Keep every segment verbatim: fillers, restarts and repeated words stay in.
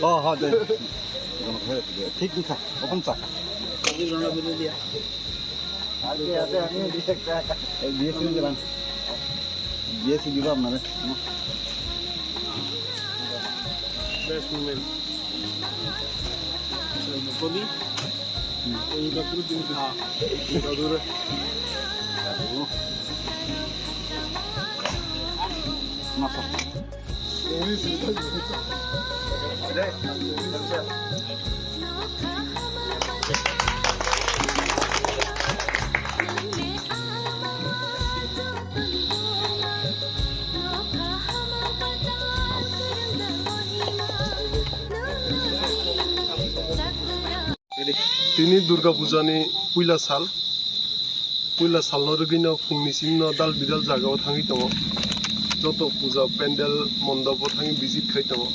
Oh, ha, de. Thik wngkha, okhom cha. Ei, B S C ni jalan. B S C ni jalan, mane. Best moment. Kobi? Tini Durga Puja ni puila sal. Puila sal no rwgwi no phung ni simi no dal bidal jaga o thangwi tongo. Joto puja pandal mondop o thangwi visit khai tongo.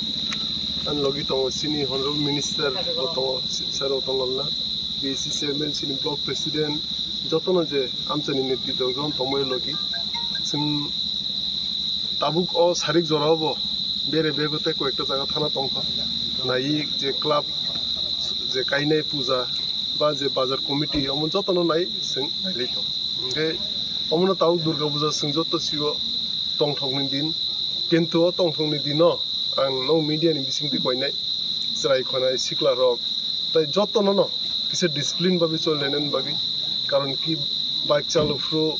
Ani logi tongo chini Honorable Minister bo tongo, Sir Otongolna, B S C Chairman, chini Block President, joto no je amchai ni netritwo o tongmani logi. Chwng tabuk o sarik jora o bo bere bego tei koyekta jaga thana tongkha. Nai je club je kainai puja ba je bazar committee omo joto no nai chwng nailai tong. Hwnkhe omo no tabuk Durga Puja chwng joto sio tongthok ni din, kintu o tongthok ni din o ang no media ni bising twi koinai chwrai khonai sikla rok tei joto no no kisa discipline bagwi choli lainani bagwi, karon ki bike chalophru,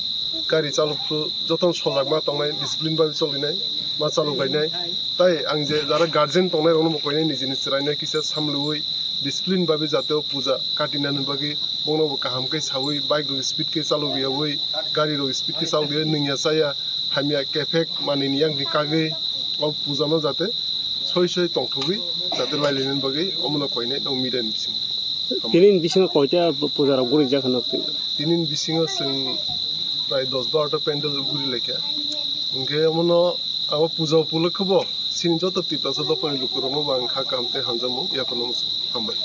gari chalophru joto no sojak ma tongnai, discipline bagwi cholinai, ma chalok lainai. Tai ang je jara guardian tongnai rok no bo koinai nijini chwraino kisa samlui discipline bagwi jate o puja katinani bagwi bono bo kaham khe saui bike rok speed khe chalok yaui gari rok speed khe chalok yaui nungya chaya hamya kephek manwi ni yang di kagwi o puja no jate soi soi tongthogwi jate lailainani bagwi omono koinai no media ni bising. Tini ni bisingo koita puja rok guri jak hwnwi twi? Tini ni bisingo chwng prai dos barota pandal guri laikha. Hwnkhe omono abo puja upolokhe bo chini joto Tiprasa dophani lukurokno bo ang kha kaham tei hamjakmung yapharna muchungo. Hambai.